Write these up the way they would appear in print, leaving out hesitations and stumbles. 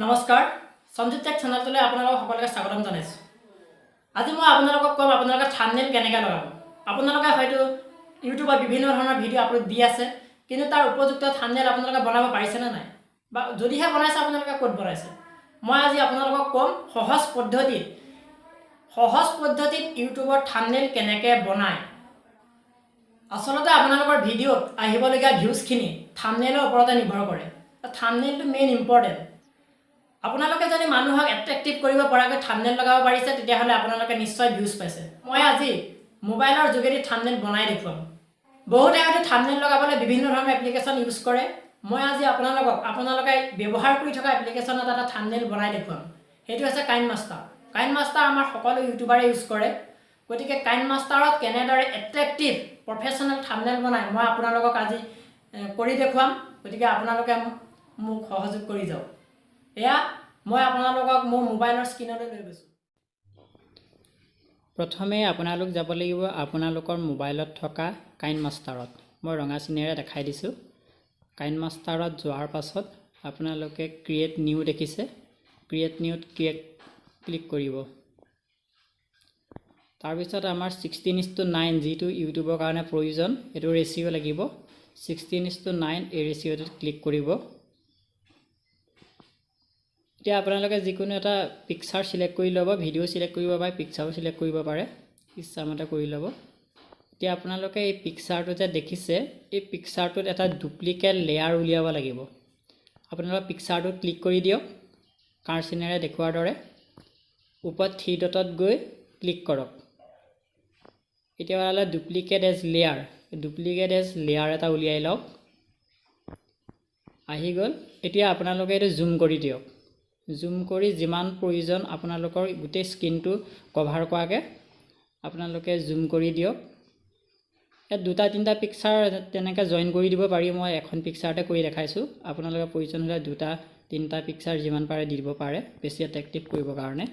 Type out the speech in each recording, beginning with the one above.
নমস্কাৰ, সঞ্জিত টেক চেনেলটোলৈ আপোনালোকক সকলোকে স্বাগতম জনাইছোঁ। আজি মই আপোনালোকক ক'ম আপোনালোকে থামনেল কেনেকৈ লগাব। আপোনালোকে হয়তো ইউটিউবত বিভিন্ন ধৰণৰ ভিডিঅ' আপলোড দি আছে, কিন্তু তাৰ উপযুক্ত থামনেল আপোনালোকে বনাব পাৰিছেনে নাই বা যদিহে বনাইছে, আপোনালোকে ক'ত বনাইছে? মই আজি আপোনালোকক ক'ম সহজ পদ্ধতিত ইউটিউবত থামনেল কেনেকৈ বনায়। আচলতে আপোনালোকৰ ভিডিঅ'ত আহিবলগীয়া ভিউজখিনি থামনেলৰ ওপৰতে নিৰ্ভৰ কৰে। থামনেলটো মেইন ইম্পৰ্টেণ্ট। আপোনালোকে যদি মানুহক এট্ৰেক্টিভ কৰিব পৰাকৈ থামনেল লগাব পাৰিছে, তেতিয়াহ'লে আপোনালোকে নিশ্চয় ভিউজ পাইছে। মই আজি মোবাইলৰ যোগেদি থামনেল বনাই দেখুৱাম। বহুতে হয়তো থামনেল লগাবলৈ বিভিন্ন ধৰণৰ এপ্লিকেশ্যন ইউজ কৰে। মই আজি আপোনালোকক আপোনালোকে ব্যৱহাৰ কৰি থকা এপ্লিকেশ্যনত এটা থামনেল বনাই দেখুৱাম। সেইটো হৈছে কাইন মাষ্টাৰ। কাইন মাষ্টাৰ আমাৰ সকলো ইউটিউবাৰে ইউজ কৰে। গতিকে কাইন মাষ্টাৰত কেনেদৰে এট্ৰেক্টিভ প্ৰফেচনেল থামনেল বনাই, মই আপোনালোকক আজি কৰি দেখুৱাম। গতিকে আপোনালোকে মোক সহযোগ কৰি যাওক। এয়া মই আপোনালোকক মোৰ মোবাইলৰ স্ক্ৰীণলৈ লৈ গৈছোঁ। প্ৰথমে আপোনালোক যাব লাগিব আপোনালোকৰ মোবাইলত থকা কাইন মাষ্টাৰত। মই ৰঙা চিনেৰে দেখাই দিছোঁ। কাইন মাষ্টাৰত যোৱাৰ পাছত আপোনালোকে ক্ৰিয়েট নিউ দেখিছে, ক্ৰিয়েট নিউত ক্লিক কৰিব। তাৰপিছত আমাৰ 16:9 যিটো ইউটিউবৰ কাৰণে প্ৰয়োজন, এইটো ৰেচিঅ' লাগিব। 16:9 এই ৰেচিঅ'টোত ক্লিক কৰিব। এতিয়া আপোনালোকে যিকোনো এটা পিকচাৰ চিলেক্ট কৰি ল'ব। ভিডিঅ' চিলেক্ট কৰিব পাৰে, পিকচাৰো চিলেক্ট কৰিব পাৰে, ইচ্ছামতে কৰি ল'ব। এতিয়া আপোনালোকে এই পিকচাৰটো যে দেখিছে, এই পিকচাৰটোত এটা ডুপ্লিকেট লেয়াৰ উলিয়াব লাগিব। আপোনালোকে পিকচাৰটোত ক্লিক কৰি দিয়ক কাঁড় চিনেৰে দেখুওৱাৰ দৰে। ওপৰত থ্ৰী ডটত গৈ ক্লিক কৰক। এতিয়া ওলালে duplicate as layer. Duplicate as layer এটা উলিয়াই লওক। আহি গ'ল। এতিয়া আপোনালোকে এইটো জুম কৰি দিয়ক। জুম কৰি যিমান প্ৰয়োজন, আপোনালোকৰ গোটেই স্ক্ৰীণটো কভাৰ কৰাকৈ আপোনালোকে জুম কৰি দিয়ক। ইয়াত দুটা তিনিটা পিকচাৰ তেনেকৈ জইন কৰি দিব পাৰি। মই এখন পিকচাৰতে কৰি দেখাইছোঁ। আপোনালোকে প্ৰয়োজন হ'লে দুটা তিনিটা পিকচাৰ যিমান পাৰে দি দিব পাৰে, বেছি এট্ৰেক্টিভ কৰিবৰ কাৰণে।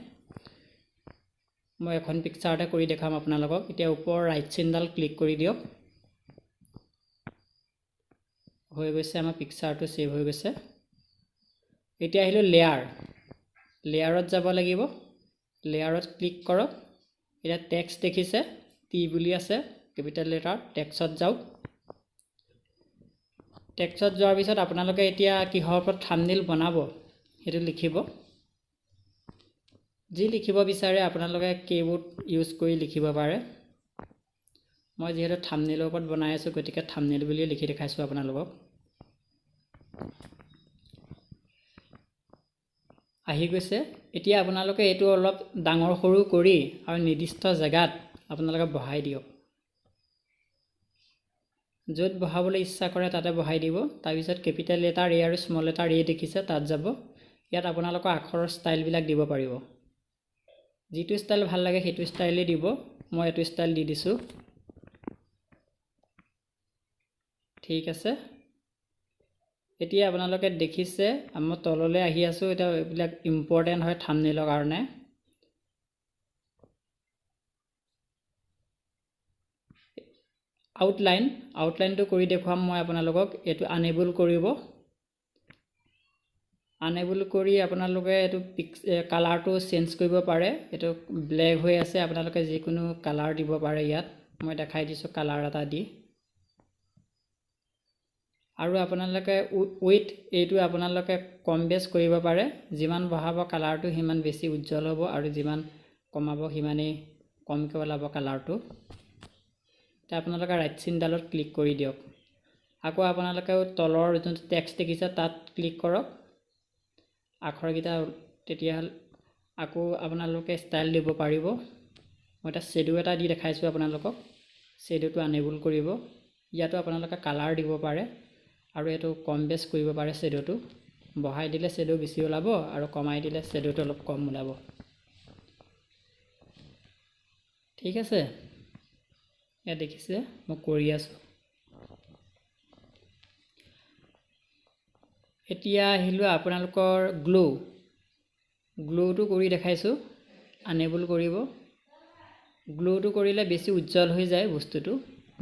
মই এখন পিকচাৰতে কৰি দেখাম আপোনালোকক। এতিয়া ওপৰৰ ৰাইট চিনডাল ক্লিক কৰি দিয়ক। হৈ গৈছে, আমাৰ পিকচাৰটো ছেভ হৈ গৈছে। এতিয়া আহিলোঁ লেয়াৰ। লেয়াৰত যাব লাগিব। লেয়াৰত ক্লিক কৰক। এতিয়া টেক্সট দেখিছে, টি বুলি আছে কেপিটেল লেটাৰ। টেক্সত যাওক। টেক্সত যোৱাৰ পিছত আপোনালোকে এতিয়া কিহৰ ওপৰত থামনেইল বনাব, সেইটো লিখিব। যি লিখিব বিচাৰে, আপোনালোকে কীবোৰ্ড ইউজ কৰি লিখিব পাৰে। মই যিহেতু থামনেইলৰ ওপৰত বনাই আছোঁ, গতিকে থামনেইল বুলিয়ে লিখি দেখাইছোঁ আপোনালোকক। আহি গৈছে। এতিয়া আপোনালোকে এইটো অলপ ডাঙৰ সৰু কৰি আৰু নিৰ্দিষ্ট জেগাত আপোনালোকে বহাই দিয়ক। য'ত বহাবলৈ ইচ্ছা কৰে, তাতে বহাই দিব। তাৰপিছত কেপিটেল লেটাৰ এ আৰু স্মল লেটাৰ এ দেখিছে, তাত যাব। ইয়াত আপোনালোকৰ আখৰৰ ষ্টাইলবিলাক দিব পাৰিব। যিটো ষ্টাইল ভাল লাগে, সেইটো ষ্টাইলেই দিব। মই এইটো ষ্টাইল দি দিছোঁ। ঠিক আছে। এতিয়া আপোনালোকে দেখিছে, মই তললৈ আহি আছোঁ। এতিয়া এইবিলাক ইম্পৰ্টেণ্ট হয় থামনেইলৰ কাৰণে। আউটলাইনটো কৰি দেখুৱাম মই আপোনালোকক। এইটো আনেবল কৰিব। আনেবল কৰি আপোনালোকে এইটো কালাৰটো চেঞ্জ কৰিব পাৰে। এইটো ব্লেক হৈ আছে, আপোনালোকে যিকোনো কালাৰ দিব পাৰে ইয়াত। মই দেখাই দিছোঁ কালাৰ এটা দি। আৰু আপোনালোকে উইথ এইটো আপোনালোকে কম বেছ কৰিব পাৰে। যিমান বঢ়াব কালাৰটো, সিমান বেছি উজ্জ্বল হ'ব আৰু যিমান কমাব, সিমানেই কমকৈ ওলাব কালাৰটো। এতিয়া আপোনালোকে ৰাইট চিনডালত ক্লিক কৰি দিয়ক। আকৌ আপোনালোকে তলৰ যোনটো টেক্সট দেখিছে, তাত ক্লিক কৰক। আখৰকেইটা তেতিয়াহ'লে আকৌ আপোনালোকে ষ্টাইল দিব পাৰিব। মই এটা শ্বেডো এটা দি দেখাইছোঁ আপোনালোকক। শ্বেডোটো আনেবল কৰিব। ইয়াতো আপোনালোকে কালাৰ দিব পাৰে আৰু এইটো কম বেছ কৰিব পাৰে। শ্বেডোটো বঢ়াই দিলে শ্বেডো বেছি ওলাব আৰু কমাই দিলে শ্বেডোটো অলপ কম ওলাব। ঠিক আছে। ইয়াত দেখিছে, মই কৰি আছোঁ। এতিয়া আহিলোঁ আপোনালোকৰ গ্ল'টো কৰি দেখাইছোঁ। আনেবল কৰিব। গ্ল'টো কৰিলে বেছি উজ্জ্বল হৈ যায় বস্তুটো,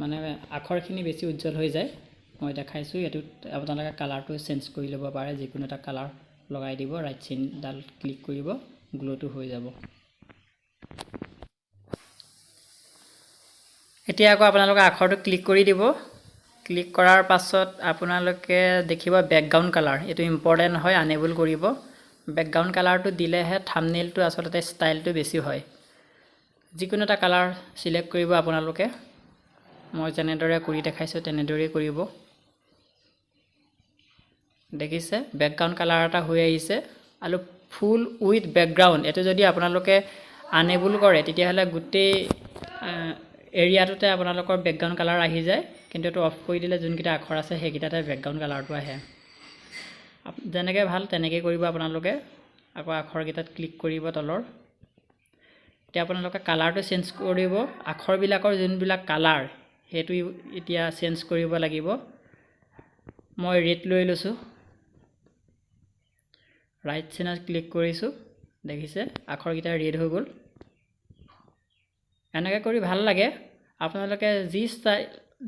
মানে আখৰখিনি বেছি উজ্জ্বল হৈ যায়। মই দেখাইছোঁ। এইটোত আপোনালোকে কালাৰটো চেঞ্জ কৰি ল'ব পাৰে, যিকোনো এটা কালাৰ। লগাই দিব, ৰাইট চিনডাল ক্লিক কৰিব, গ্ল'টো হৈ যাব। এতিয়া আকৌ আপোনালোকে আখৰটো ক্লিক কৰি দিব। ক্লিক কৰাৰ পাছত আপোনালোকে দেখিব বেকগ্ৰাউণ্ড কালাৰ, এইটো ইম্পৰ্টেণ্ট হয়, আনেবল কৰিব। বেকগ্ৰাউণ্ড কালাৰটো দিলেহে থাম্বনেইলটো আচলতে ষ্টাইলটো বেছি হয়। যিকোনো এটা কালাৰ চিলেক্ট কৰিব আপোনালোকে, মই যেনেদৰে কৰি দেখাইছোঁ তেনেদৰেই কৰিব। দেখিছে বেকগ্ৰাউণ্ড কালাৰ এটা হৈ আহিছে। আৰু ফুল উইথ বেকগ্ৰাউণ্ড এইটো যদি আপোনালোকে আনেবল কৰে তেতিয়াহ'লে গোটেই এৰিয়াটোতে আপোনালোকৰ বেকগ্ৰাউণ্ড কালাৰ আহি যায়। কিন্তু এইটো অফ কৰি দিলে যোনকেইটা আখৰ আছে সেইকেইটাতে বেকগ্ৰাউণ্ড কালাৰটো আহে। যেনেকৈ ভাল তেনেকৈ কৰিব আপোনালোকে। আকৌ আখৰকেইটাত ক্লিক কৰিব তলৰ। এতিয়া আপোনালোকে কালাৰটো চেঞ্জ কৰিব, আখৰবিলাকৰ যোনবিলাক কালাৰ সেইটো এতিয়া চেঞ্জ কৰিব লাগিব। মই ৰেড লৈ লৈছোঁ, ৰাইট চিনত ক্লিক কৰিছোঁ, দেখিছে আখৰকেইটা ৰেড হৈ গ'ল। এনেকৈ কৰি ভাল লাগে। আপোনালোকে যি ষ্টাইল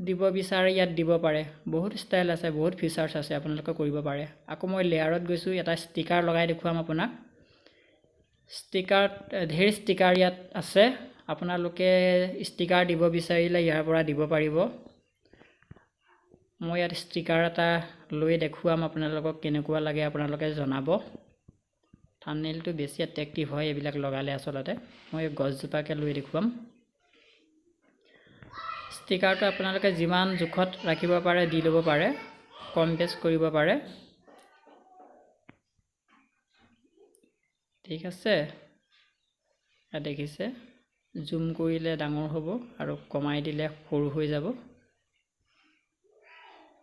দিব বিচাৰে ইয়াত দিব পাৰে, বহুত ষ্টাইল আছে, বহুত ফিচাৰ্ছ আছে, আপোনালোকে কৰিব পাৰে। আকৌ মই লেয়াৰত গৈছোঁ, এটা ষ্টিকাৰ লগাই দেখুৱাম আপোনাক। ষ্টিকাৰত ঢেৰ ষ্টিকাৰ ইয়াত আছে, আপোনালোকে ষ্টিকাৰ দিব বিচাৰিলে ইয়াৰ পৰা দিব পাৰিব। মই ইয়াত ষ্টিকাৰ এটা লৈ দেখুৱাম আপোনালোকক, কেনেকুৱা লাগে আপোনালোকে জনাব। থাম্বনেইলটো বেছি এট্ৰেক্টিভ হয় এইবিলাক লগালে আচলতে। মই গছজোপাকে লৈ দেখুৱাম। ষ্টিকাৰটো আপোনালোকে যিমান জোখত ৰাখিব পাৰে দি ল'ব পাৰে, কম বেছ কৰিব পাৰে। ঠিক আছে, ইয়াত দেখিছে জুম কৰিলে ডাঙৰ হ'ব আৰু কমাই দিলে সৰু হৈ যাব।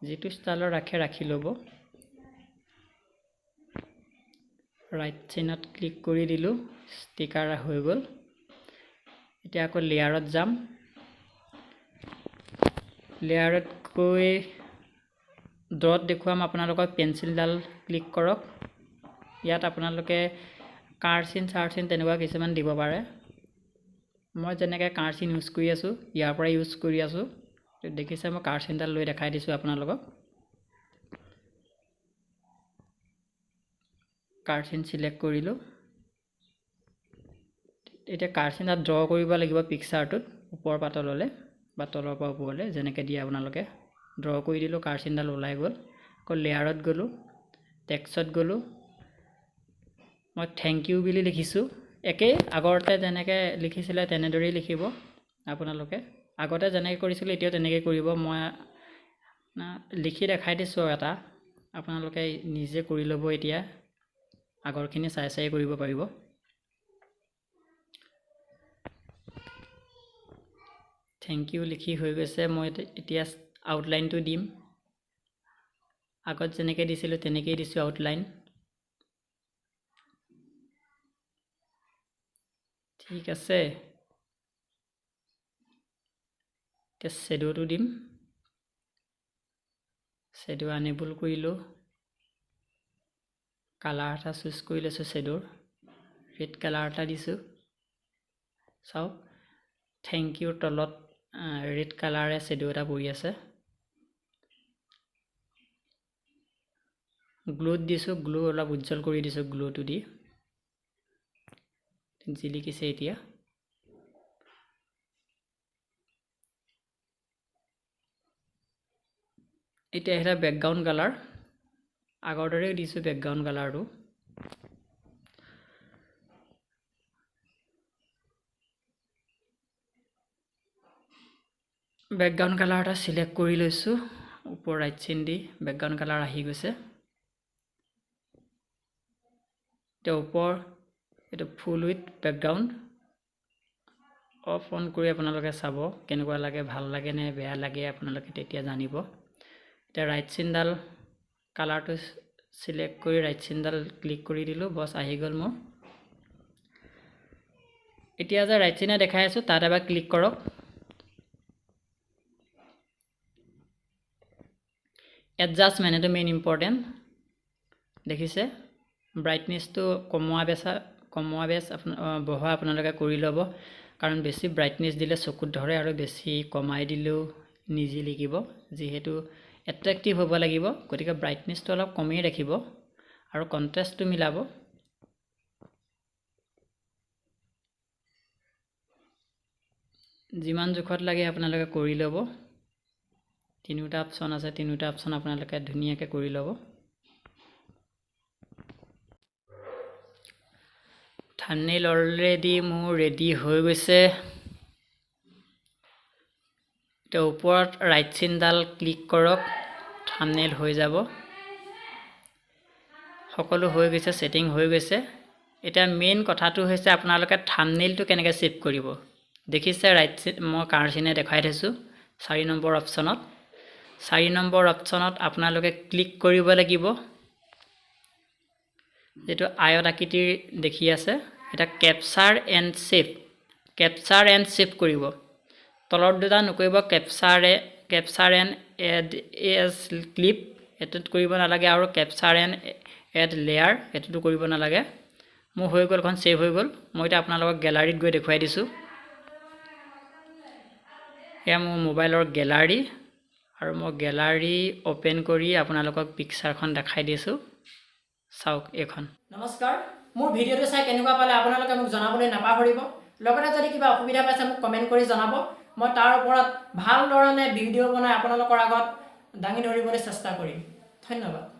যিটো ষ্টাইলত ৰাখে ৰাখি ল'ব। ৰাইট চিনত ক্লিক কৰি দিলোঁ, ষ্টিকাৰ হৈ গ'ল। এতিয়া আকৌ লেয়াৰত যাম। লেয়াৰত গৈ ড্ৰত দেখুৱাম আপোনালোকক। পেঞ্চিলডাল ক্লিক কৰক, ইয়াত আপোনালোকে কাৰ চিন চাৰ চিন তেনেকুৱা কিছুমান দিব পাৰে। মই যেনেকৈ কাৰ চিন ইউজ কৰি আছোঁ ইয়াৰ পৰা ইউজ কৰি আছোঁ, দেখিছে মই কাৰ চিনডাল লৈ দেখাই দিছোঁ আপোনালোকক। কাৰ চিন চিলেক্ট কৰিলোঁ। এতিয়া কাৰ চিন তাত ড্ৰ কৰিব লাগিব পিকচাৰটোত, ওপৰৰ পৰা তললৈ বা তলৰ পৰা ওপৰলৈ যেনেকৈ দিয়ে আপোনালোকে। ড্ৰ কৰি দিলোঁ, কাৰ চিনডাল ওলাই গ'ল। আকৌ লেয়াৰত গ'লোঁ, টেক্সত গ'লোঁ, মই thank U বুলি লিখিছোঁ। একেই আগতে যেনেকৈ লিখিছিলে তেনেদৰেই লিখিব আপোনালোকে। আগতে যেনেকৈ কৰিছিলে এতিয়াও তেনেকৈ কৰিব। মই লিখি দেখাই দিছোঁ এটা, আপোনালোকে নিজে কৰি ল'ব। এতিয়া আগৰখিনি চাই চাই কৰিব পাৰিব। Thank U লিখি হৈ গৈছে। মই এতিয়া আউটলাইনটো দিম, আগত যেনেকৈ দিছিলোঁ তেনেকৈয়ে দিছোঁ আউটলাইন। ঠিক আছে, এতিয়া শ্বেড'টো দিম। শ্বেড' আনেবল কৰিলোঁ, কালাৰ এটা চুজ কৰি লৈছোঁ, শ্বেড'ৰ ৰেড কালাৰ এটা দিছোঁ। চাওক thank ইউৰ তলত ৰেড কালাৰে শ্বেড' এটা পৰি আছে। গ্ল'ত দিছোঁ, গ্ল' অলপ উজ্জ্বল কৰি দিছোঁ গ্ল'টো দি, জিলিকিছে এতিয়া। এতিয়া আহিলে বেকগ্ৰাউণ্ড কালাৰ, আগৰ দৰেই দিছোঁ বেকগ্ৰাউণ্ড কালাৰটো। বেকগ্ৰাউণ্ড কালাৰ এটা চিলেক্ট কৰি লৈছোঁ, ওপৰ ৰাইট চিন দি বেকগ্ৰাউণ্ড কালাৰ আহি গৈছে। এতিয়া ওপৰ এইটো full with background off on কৰি আপোনালোকে চাব কেনেকুৱা লাগে, ভাল লাগে নে বেয়া লাগে আপোনালোকে তেতিয়া জানিব। এতিয়া ৰাইট চিনডাল কালাৰটো চিলেক্ট কৰি ৰাইট চিনডাল ক্লিক কৰি দিলোঁ, বছ আহি গ'ল মোৰ। এতিয়া যে ৰাইট চিনে দেখাই আছোঁ তাত এবাৰ ক্লিক কৰক। এডজাষ্টমেণ্ট এইটো মেইন ইম্পৰ্টেণ্ট। দেখিছে ব্ৰাইটনেছটো কমোৱা বেছ বঢ়োৱা আপোনালোকে কৰি ল'ব, কাৰণ বেছি ব্ৰাইটনেছ দিলে চকুত ধৰে আৰু বেছি কমাই দিলেও নিজিলিকিব। যিহেতু এট্ৰেক্টিভ হ'ব লাগিব, গতিকে ব্ৰাইটনেছটো অলপ কমেই ৰাখিব। আৰু কণ্ট্ৰেষ্টটো মিলাব। যিমান জোখত লাগে আপোনালোকে কৰি ল'ব। তিনিওটা অপশ্যন আছে, তিনিওটা অপশ্যন আপোনালোকে ধুনীয়াকৈ কৰি ল'ব। থাম্বনেইল অলৰেডি মোৰ ৰেডি হৈ গৈছে। এতিয়া ওপৰত ৰাইট চিনডাল ক্লিক কৰক, থাম্বনেইল হৈ যাব। সকলো হৈ গৈছে, ছেটিং হৈ গৈছে। এতিয়া মেইন কথাটো হৈছে আপোনালোকে থাম্বনেইলটো কেনেকৈ ছেভ কৰিব। দেখিছে ৰাইট চিন, মই কাৰ চিনে দেখুৱাই থৈছোঁ 4 নম্বৰ অপশ্যনত। 4 নম্বৰ অপশ্যনত আপোনালোকে ক্লিক কৰিব লাগিব, যিটো আয়ত আকৃতিৰ দেখি আছে। এতিয়া কেপচাৰ এণ্ড ছেভ কৰিব। তলত দুটা নকৰিব, capture and add edge clip এইটোত কৰিব নালাগে, আৰু কেপচাৰ এণ্ড এড লেয়াৰ এইটোতো কৰিব নালাগে। মোৰ হৈ গ'ল, এখন ছেভ হৈ গ'ল। মই এতিয়া আপোনালোকক গেলাৰীত গৈ দেখুৱাই দিছোঁ। এয়া মোৰ মোবাইলৰ গেলাৰী, আৰু মই গেলাৰী অ'পেন কৰি আপোনালোকক পিকচাৰখন দেখাই দিছোঁ। চাওক এইখন। নমস্কাৰ, মোৰ ভিডিঅ'টো চাই কেনেকুৱা পালে আপোনালোকে মোক জনাবলৈ নাপাহৰিব। লগতে যদি কিবা অসুবিধা পাইছে মোক কমেণ্ট কৰি জনাব। মই তাৰ ওপৰত ভাল ধৰণে ভিডিঅ' বনাই আপোনালোকৰ আগত দাঙি ধৰিবলৈ চেষ্টা কৰিম। ধন্যবাদ।